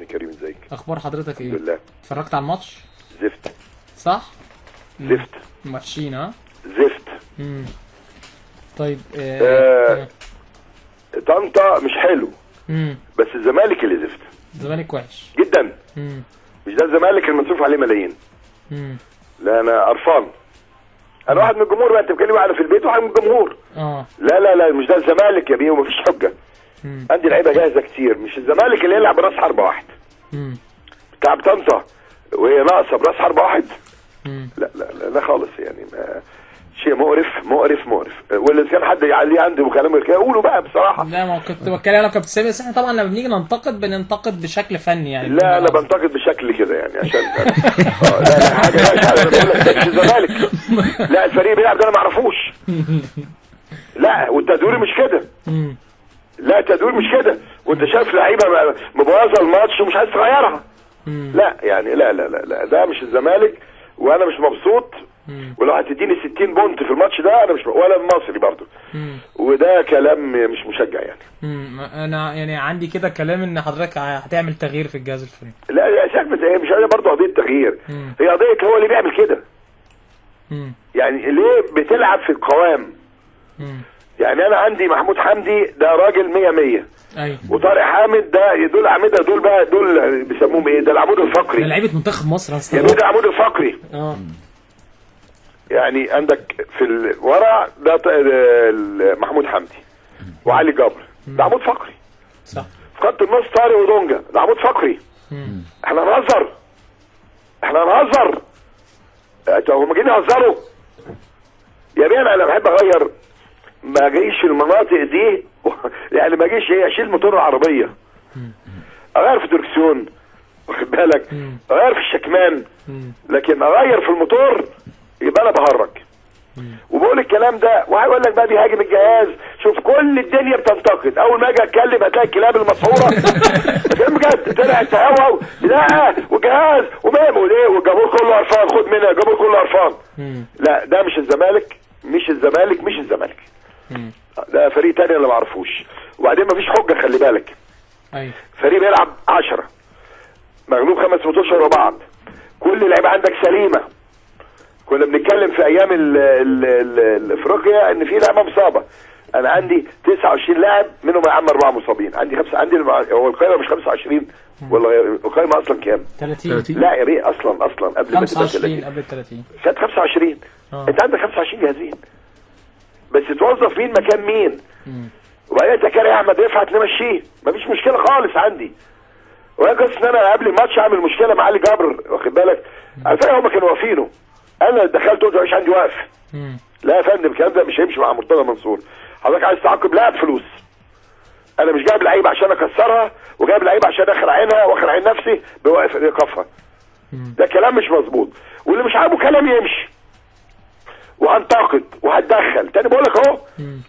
كريم ازيك؟ اخبار حضرتك ايه؟ الحمد لله. اتفرجت على الماتش؟ زفت. صح؟ زفت. وحشين. ها؟ زفت. طيب طنطا مش حلو. بس الزمالك اللي زفت. الزمالك وحش جدا. مش ده الزمالك المصروف عليه ملايين. لا انا قرفان. انا واحد من الجمهور بقى، انت بتكلمني واحد في البيت وواحد من الجمهور. لا لا لا، مش ده الزمالك يا بيه، ومفيش حجه. عندي لعيبة جاهزة كتير، مش الزمالك اللي يلعب براس حربه واحد. بتاع طنطا وهي ناقصه براس حربه واحد. لا لا لا, لا خالص يعني، ما شيء مقرف مقرف مقرف. واللي كان حد يعليه عندي وكلام كده قولوا بقى بصراحة. لا ما كنت بتكلم انا كابتن سامي، بس احنا طبعا لما بنيجي ننتقد بننتقد بشكل فني يعني. لا انا بنتقد بشكل كده يعني عشان لا لا حاجة، لا انا بقول لك مش الزمالك، لا الفريق بيلعب ده انا ما اعرفوش. لا والتدوير مش كده. لا التدوير مش كده، وانت شايف لعيبة مبوظه الماتش ومش عايز تغيرها. لا يعني لا لا لا لا، ده مش الزمالك، وانا مش مبسوط. ولو هتديني 60 بونت في الماتش ده انا مش، ولا المصري برضه. وده كلام مش مشجع يعني. انا يعني عندي كده كلام ان حضرتك هتعمل تغيير في الجهاز الفني. لا يا شيخ، هي مش قضية برضه قضية تغيير، هي قضية هو اللي بيعمل كده. يعني ليه بتلعب في القوام؟ يعني انا عندي محمود حمدي ده راجل 100 100. ايوه. وطارق حامد ده، دول اعمدة، دول بقى دول بيسموهم ايه؟ ده العمود الفقري. ده لعيبة منتخب مصر. يعني ده العمود الفقري. يعني عندك في الورا ده محمود حمدي وعلي جبر، ده عمود فقري. صح. في خط النص طارق ودونجا، ده عمود فقري. احنا هنهزر، احنا هنهزر، هم جايين يهزروا يا بيه. انا بحب اغير، ما اجيش المناطق دي يعني ما اجيش ايه اشيل موتور العربية، اغير في الدركسيون واخد بالك، اغير في الشكمان، لكن اغير في الموتور يبقى انا بهرج. وبقول الكلام ده وهيقول لك بقى بيهاجم الجهاز. شوف كل الدنيا بتنتقد، اول ما اجي اتكلم هتلاقي الكلاب المسحوره بجد طلعت تهوهو، لا وجهاز ومام وليه، والجمهور كله قرفان، خد منها الجمهور كله قرفان. لا ده مش الزمالك، مش الزمالك، مش الزمالك. ده فريق تاني انا ما اعرفوش. وبعدين مفيش حجه، خلي بالك. ايوه. فريق بيلعب 10 مغلوب 5 ماتشات ورا بعض، كل اللعيبة عندك سليمة. كنا بنتكلم في ايام افريقيا ان في لعبه مصابه، انا عندي 29 لاعب منهم يا عم 4 مصابين، عندي 5، عندي هو القايمة مش 25 ولا القايمة اصلا كام؟ 30. لا يا بيه اصلا قبل ما تبقى 25، قبل 30 كانت 25. انت عندك 25 جاهزين، بس توظف مين مكان مين. وبعدين زكريا احمد رفعت نمشيه، مفيش مشكلة خالص عندي. وهي قصة ان انا قبل الماتش اعمل مشكلة مع علي جبر واخد بالك، على فكرة هم كانوا واقفينه، انا دخلت قلت مش عندي وقف. لا يا فندم الكلام ده مش هيمشي مع مرتضى منصور. حضرتك عايز تعاقب لاعب فلوس، انا مش جايب لعيب عشان اكسرها، وجايب لعيب عشان اخرع عينها واخرع عين نفسي بوقف ايقافها. ده كلام مش مظبوط، واللي مش عاجبه كلام يمشي. وهنتقد وهتدخل تاني، بقول لك اهو،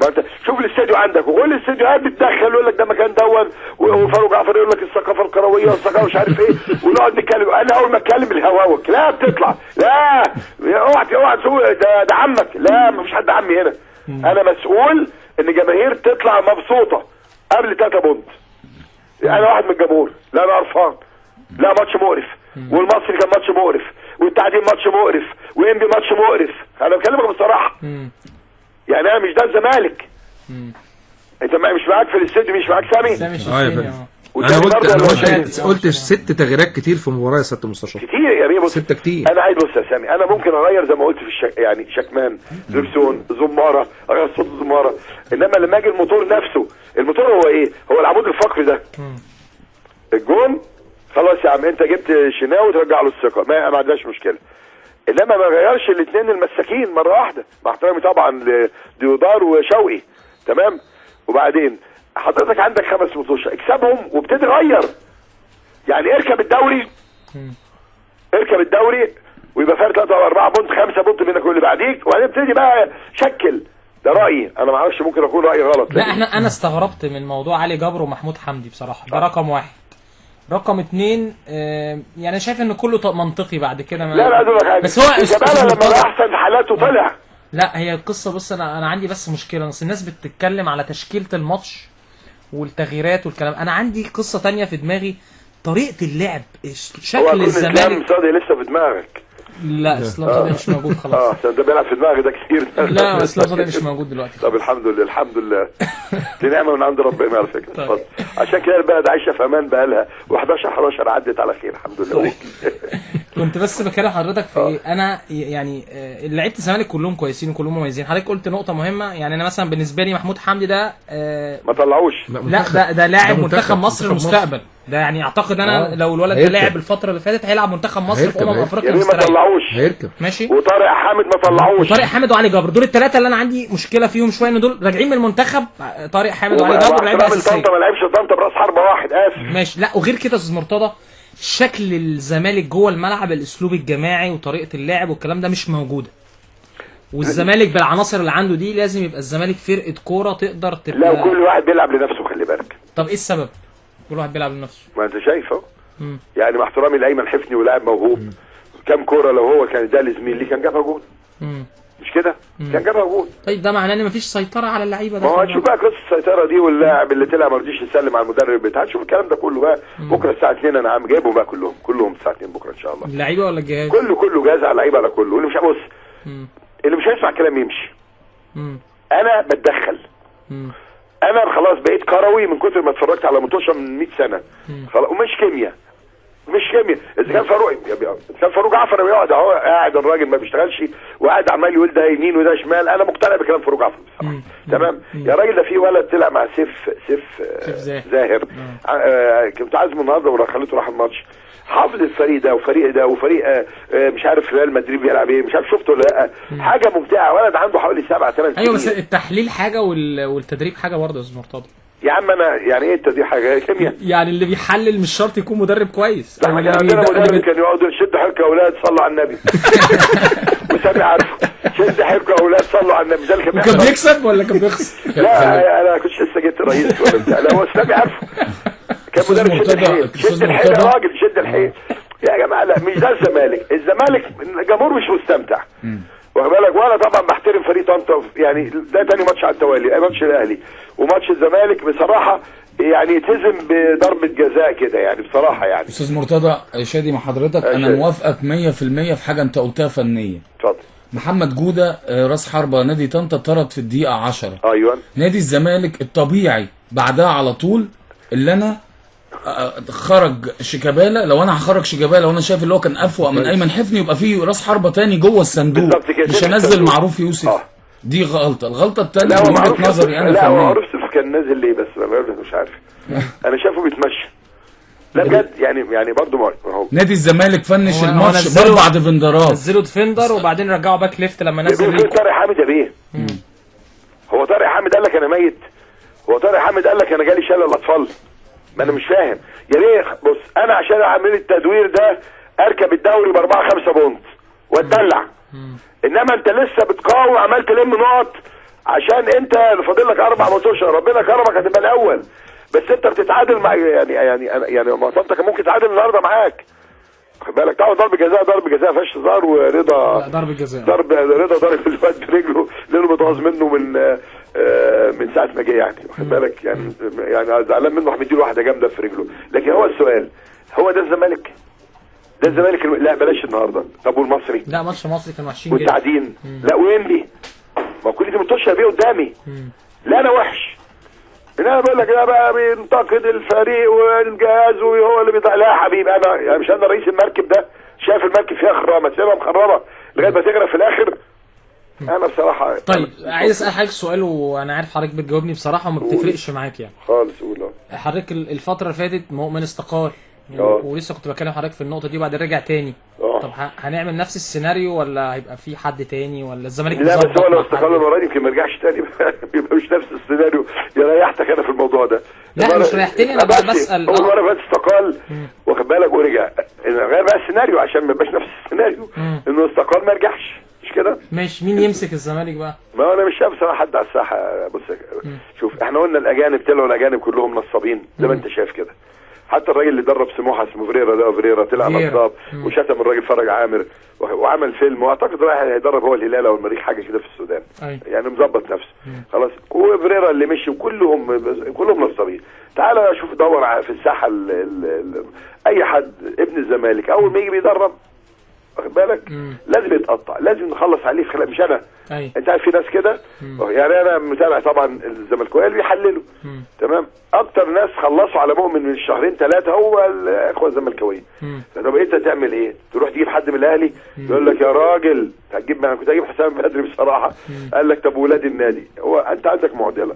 ما انت شوف الاستاديو عندك وكل الاستديوهات بتدخل، يقول لك ده مكان دون، وفاروق جعفر يقول لك الثقافة القرويه والثقافة مش عارف ايه، ونقعد نتكلم. انا اول ما اتكلم الهواوك لا بتطلع، لا اوعى اوعى تسوق ده عمك، لا مفيش حد عمي هنا. انا مسؤول ان جماهير تطلع مبسوطة قبل 3 بونت. انا واحد من الجمهور، لا انا قرفان، لا ماتش مقرف، والمصري كان ماتش مقرف، والتعدين ماتش مقرف، وانبي ماتش مقرف. انا بكلمك بصراحة. يعني انا مش ده الزمالك. انت مش معاك في الاستوديو، مش معاك سامي؟ سامي شيشيني. انا قلت 6 تغييرات كتير في مباراة يا سيادة المستشار. كتير يا بيه. 6 كتير. انا عايز بص يا سامي، انا ممكن اغير زي ما قلت في يعني شكمان، دركسون، زماره، اغير صوت زماره، انما لما اجي الموتور نفسه، الموتور هو ايه؟ هو العمود الفقري ده. الجون خلاص يا عم انت جبت شناوي ترجع له الثقة، ما عندناش مشكلة. انما ما غيرش الاثنين المساكين مرة واحدة، مع احترامي طبعا لديودار وشوقي، تمام؟ وبعدين حضرتك عندك 5 ماتشات اكسبهم وابتدي غير. يعني اركب الدوري، اركب الدوري ويبقى فرق 3 او 4 point 5 point بينك واللي بعديك، وبعدين ابتدي بقى شكل. ده رايي انا، ما اعرفش ممكن اكون رايي غلط. لا احنا انا استغربت من موضوع علي جبر ومحمود حمدي بصراحة، ده رقم 1. رقم 2 يعني انا شايف ان كله منطقي بعد كده. لا لا عايز حاجة، بس هو شيكابالا لما بقى احسن حالاته طلع. لا هي القصة، بص انا عندي بس مشكلة، بس الناس بتتكلم على تشكيله الماتش والتغييرات والكلام، انا عندي قصة تانية في دماغي. طريقه اللعب، شكل الزمالك. اسلام صادق لسه في دماغك؟ لا اسلام صادق مش موجود خلاص. ده بيلعب في دماغي ده كتير. لا اسلام صادق مش موجود دلوقتي. طب الحمد لله، الحمد لله، دي نعمه من عند ربنا على فكرة. اتفضل. عشان كده البلد عايشه في امان بقالها و11 عدت على خير الحمد لله. كنت بس بكلم حضرتك في ايه، انا يعني لعيبة الزمالك كلهم كويسين وكلهم مميزين. حضرتك قلت نقطة مهمة، يعني انا مثلا بالنسبة لي محمود حمدي ده ما طلعوش، لا ده لاعب منتخب مصر المستقبل ده، يعني اعتقد انا لو الولد ده لعب الفترة اللي فاتت هيلعب منتخب مصر في افريقيا مستريح. ما طلعوش، هيركب ماشي. وطارق حامد ما طلعوش، وطارق حامد وعلي جبر دول الثلاثة اللي انا عندي مشكلة فيهم شوية، ان دول راجعين من المنتخب. طارق حامد وعلي جبر لعيبة اساسية. طنطا ما لعبش طنطا براس حربه واحد، اسف ماشي. لا وغير كده يا استاذ مرتضى، شكل الزمالك جوه الملعب، الاسلوب الجماعي وطريقه اللعب والكلام ده مش موجودة. والزمالك بالعناصر اللي عنده دي لازم يبقى الزمالك فرقه كورة تقدر تبقى. لا وكل واحد بيلعب لنفسه، خلي بالك. طب ايه السبب كل واحد بيلعب لنفسه؟ ما انت شايفه يعني، مع احترامي لايمن حفني ولاعب موهوب، كام كورة لو هو كان ده لزميل ليه كان جابها جول، مش كده؟ كان جابها جول. طيب ده معناه ان مفيش سيطرة على اللعيبة. ما هو هنشوف بقى قصة السيطرة دي، واللاعب اللي طلع ما رضيش يسلم على المدرب بتاع، هنشوف الكلام ده كله بقى بكره الساعة 2. انا عم جايبهم بقى كلهم الساعة 2 بكره ان شاء الله. اللعيبة ولا الجهاز؟ كله جاهز على اللعيبة، على كله. واللي مش بص، اللي مش هيسمع كلام يمشي. انا بتدخل. انا خلاص بقيت كروي من كتر ما اتفرجت على ماتشات من 100 سنة خلاص، ومش كيمياء، مش كيمياء. اذا كان فاروق، كان فاروق جعفر بيقعد اهو، قاعد الراجل ما بيشتغلش وقاعد عمال يقول ده يمين وده شمال. انا مقتنع بكلام فاروق جعفر بصراحة. تمام يا راجل. ده في ولد طلع مع سيف زاهر، كنت عازمة النهارده وخليته راح الماتش، حافظ الفريق ده وفريق ده وفريق مش عارف ريال مدريد بيلعب ايه، مش عارف شفته ولا لا. حاجة ممتعة، ولد عنده حوالي 7 8 سنين. ايوه بس التحليل حاجة والتدريب حاجة برضه يا استاذ مرتضى. يا عم انا يعني ايه التدريب حاجة كيمياء؟ يعني اللي بيحلل مش شرط يكون مدرب كويس. لا احنا كان عندنا مدرب كان يقعد شد حيلكم يا اولاد صلوا على النبي. وسامي عارفه، شد حيلكم يا اولاد صلوا على النبي. ده اللي كان بيكسب ولا كان بيخسر؟ لا انا كنت لسه جبت رئيس ولا بتاع. لا هو سامي عارفه كان مدرب شد الحيل، شد الحيل يا راجل، شد الحيل يا جماعة. لا مش ده الزمالك، الزمالك الجمهور مش مستمتع، واخد بالك. وانا طبعا بحترم فريق طنطا، يعني ده تاني ماتش على التوالي، ماتش الاهلي وماتش الزمالك بصراحة يعني يتهزم بضربه جزاء كده يعني بصراحة. يعني استاذ مرتضى شادي مع حضرتك، انا موافقك 100% في حاجة انت قلتها فنية. اتفضل. محمد جوده راس حربه نادي طنطا طرد في الدقيقة 10. ايوه. نادي الزمالك الطبيعي بعدها على طول اللي انا خرج شيكابالا، لو انا هخرج شيكابالا وانا شايف اللي هو كان افوق من ايمن حفني، يبقى فيه راس حربه تاني جوه الصندوق، مش هنزل معروف يوسف. دي غلطه. الغلطة الثانية من وجهه نظري انا، لا هو معروف يوسف كان نازل ليه بس مش عارف، انا شايفه بيتمشى. لا بجد يعني برضه ما هو نادي الزمالك finish الماتش باربع defender ات، نزلوا defender وبعدين رجعوا back left لما نزل طارق حامد يا بيه. هو طارق حامد قال لك انا ميت؟ هو طارق حامد قال لك انا جالي شلل الاطفال؟ ما انا مش فاهم يا ليه. بص انا عشان اعمل التدوير ده اركب الدوري ب4 5 point واتدلع، انما انت لسه بتقاوم عمال تلم نقط عشان انت فاضل لك 4 ماتشات، ربنا كرمك هتبقى الاول، بس انت بتتعادل مع يعني يعني يعني طنطا كان ممكن يتعادل النهارده معاك، خد بالك. طبعا ضرب جزاء، ضرب جزاء فيهاش هزار، ورضا ضرب جزاء، ضرب رضا ضرب الواد برجله لانه متغاظ منه من ساعة ما جه يعني، واخد بالك. يعني يعني زعلان منه، راح مديله واحدة جامدة في رجله. لكن هو السؤال، هو ده الزمالك؟ ده الزمالك لا بلاش النهارده. طب والمصري؟ لا ماتش المصري كانوا وحشين جدا، والتعدين لا وينبي، ما كل دي متوشه بيه قدامي. لا انا وحش، انا بقول لك لا بقى بينتقد الفريق والجهاز وهو اللي بيضيع. لا يا حبيبي، انا يعني مش انا رئيس المركب ده، شايف المركب فيها خرامه سيبها مخربه لغاية ما تغرق في الاخر. انا بصراحة طيب عايز اسال حضرتك سؤال، وانا عارف حضرتك بتجاوبني بصراحة وما بتفرقش معاك يعني خالص. قول. حضرتك الفترة اللي فاتت مؤمن استقال، ولسه كنت بكلم حضرتك في النقطة دي وبعدين رجع تاني. طب هنعمل نفس السيناريو ولا هيبقى في حد تاني ولا الزمالك؟ لا بس هو لو استقال المرة دي يمكن ما يرجعش تاني، يبقى مش نفس السيناريو. يا ريحتك انا في الموضوع ده. لا مش ريحتني، انا بسال. هو المرة اللي فاتت استقال واخد بالك ورجع، غير بقى السيناريو عشان ما يبقاش نفس السيناريو، انه استقال ما يرجعش، مش كده؟ ماشي. مين يمسك الزمالك بقى؟ ما انا مش شايف بصراحة حد على الساحة. بص شوف، احنا قلنا الاجانب طلعوا، الاجانب كلهم نصابين زي ما انت شايف كده. حتى الراجل اللي درب سموحه اسمه فريرا ده، فريرا طلع نصاب وشتم الراجل فرج عامر وعمل فيلم، واعتقد رايح هيدرب هو الهلال او المريخ حاجة كده في السودان. يعني مظبط نفسه خلاص. وفريرا اللي مشي وكلهم كلهم نصابين. تعالى شوف دور في الساحة اي حد ابن الزمالك اول ما يجي بيدرب، واخد بالك، لازم يتقطع، لازم نخلص عليه في خلال، مش انا. انت عارف في ناس كده، يعني انا متابع طبعا الزملكاويه اللي بيحللوا، تمام. اكتر ناس خلصوا على مؤمن من شهرين ثلاثة هو الاخوة الزملكاويه. طب انت تعمل ايه؟ تروح تجيب حد من الاهلي؟ يقول لك يا راجل هتجيب، انا كنت هجيب حسام بدري بصراحة. قال لك طب ولاد النادي. هو انت عندك معضلة.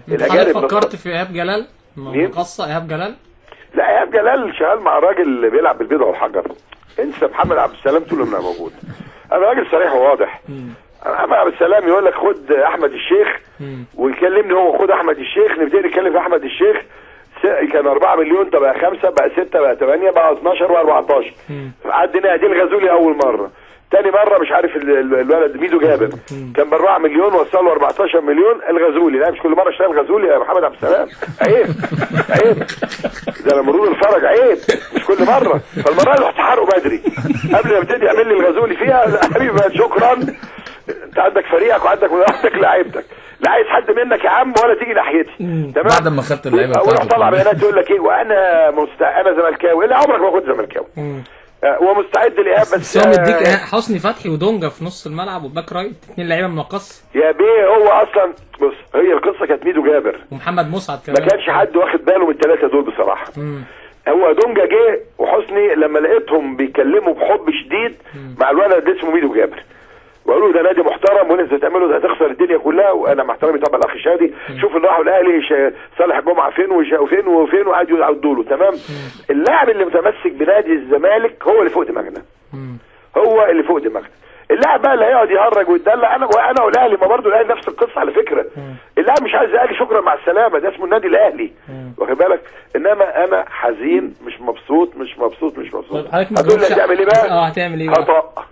الاجانب. فكرت في ايهاب جلال؟ مقصة ايهاب جلال؟ لا، ايهاب جلال شغال مع راجل اللي بيلعب بالبيضه والحجر. انسى محمد عبد السلام طول ما موجود. انا راجل صريح وواضح. محمد عبد السلام يقول لك خد احمد الشيخ، ويكلمني هو خد احمد الشيخ، نبتدي نتكلم في احمد الشيخ. كان 4 مليون، طب بقى 5، بقى 6، بقى 8، بقى 12 و14. عدينا دي الغزولي اول مرة، تاني مرة مش عارف الولد ميدو جابر كان ب 4 مليون وصلوا 14 مليون. الغزولي لا، مش كل مرة اشتغل غزولي يا محمد عبد السلام، عيب عيب، ده مرور الفرج، عيب، مش كل مرة. فالمره دي رحت حرقه بدري قبل ما ابتدي اعمل لي الغزولي فيها. حبيبي شكرا، انت عندك فريقك وعندك لعيبتك، لا عايز حد منك يا عم ولا تيجي ناحيتي، تمام. بعد ما خدت اللعيبة بتاعتك وروح طلع بيانات يقول لك ايه، وانا انا زملكاوي. لا عمرك ما كنت زملكاوي، ومستعد لايهاب. بس هو مديك حسني فتحي ودونجا في نص الملعب و back right، اثنين لعيبة من القصة يا بيه. هو اصلا بص، هي القصة كانت ميدو جابر ومحمد مسعد كمان، ما كانش حد واخد باله من الثلاثة دول بصراحة. هو دونجا جه وحسني لما لقيتهم بيتكلموا بحب شديد مع الولد اللي اسمه ميدو جابر، وقالوا ده نادي محترم وانت تعمله ده هتخسر الدنيا كلها. وانا مع احترامي طبعا الاخ شادي، شوف اللي راحوا الاهلي صالح جمعه فين وفين وفين، وقعدوا يعدوا له، تمام. اللاعب اللي متمسك بنادي الزمالك هو اللي فوق دماغنا، هو اللي فوق دماغنا. اللاعب بقى اللي هيقعد يهرج ويتدلع، انا والاهلي، ما برضه الاهلي نفس القصة على فكرة. اللاعب مش عايز الاهلي، شكرا مع السلامة، ده اسمه النادي الاهلي، واخد بالك. انما انا حزين، مش مبسوط مش مبسوط مش مبسوط. هتقول لي هتعمل ايه بقى؟ هتعمل ايه بقى؟ هطق.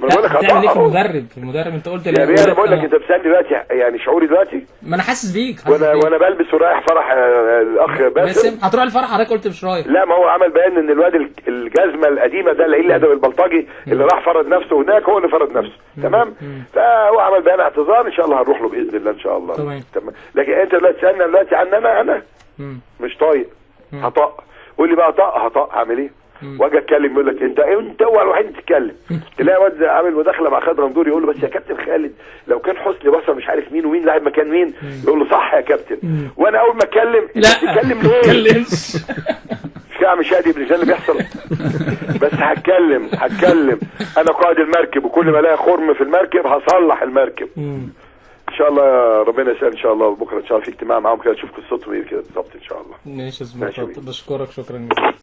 ما بقول لك هتعمل ايه في المدرب؟ المدرب انت قلت يا بيه، انا بقول لك انت بتسالني دلوقتي يعني شعوري دلوقتي، ما انا حاسس بيك. وانا بلبس ورايح فرح الاخ باسم. هتروح الفرح حضرتك قلت مش رايح. لا، ما هو عمل بيان ان الواد الجزمة القديمة ده اللي قليل ادب البلطجي اللي راح فرض نفسه هناك، هو اللي فرض نفسه، تمام. فهو عمل بيان اعتذار، ان شاء الله هنروح له باذن الله ان شاء الله، تمام. لكن انت دلوقتي تسالني دلوقتي عن انا مش طايق، هطق. قول لي بقى طق، هطق هعمل ايه؟ واجي اتكلم يقول لك انت هو الوحيد اللي تتكلم. تلاقي واد عامل مداخله مع خالد غندور يقول له بس يا كابتن خالد لو كان حسني بصر مش عارف مين ومين لاعب مكان مين، يقول له صح يا كابتن. وانا اول ما اتكلم لا تتكلم ليه؟ اتكلمش. مش كده يا عم شادي ده اللي بيحصل. بس هتكلم انا قائد المركب، وكل ما الاقي خرم في المركب هصلح المركب. ان شاء الله ربنا يسهل ان شاء الله. بكره ان شاء الله في اجتماع معاهم كده، اشوف قصتهم ايه كده بالظبط ان شاء الله. ماشي يا زميلي، بشكرك شكرا جزيلا.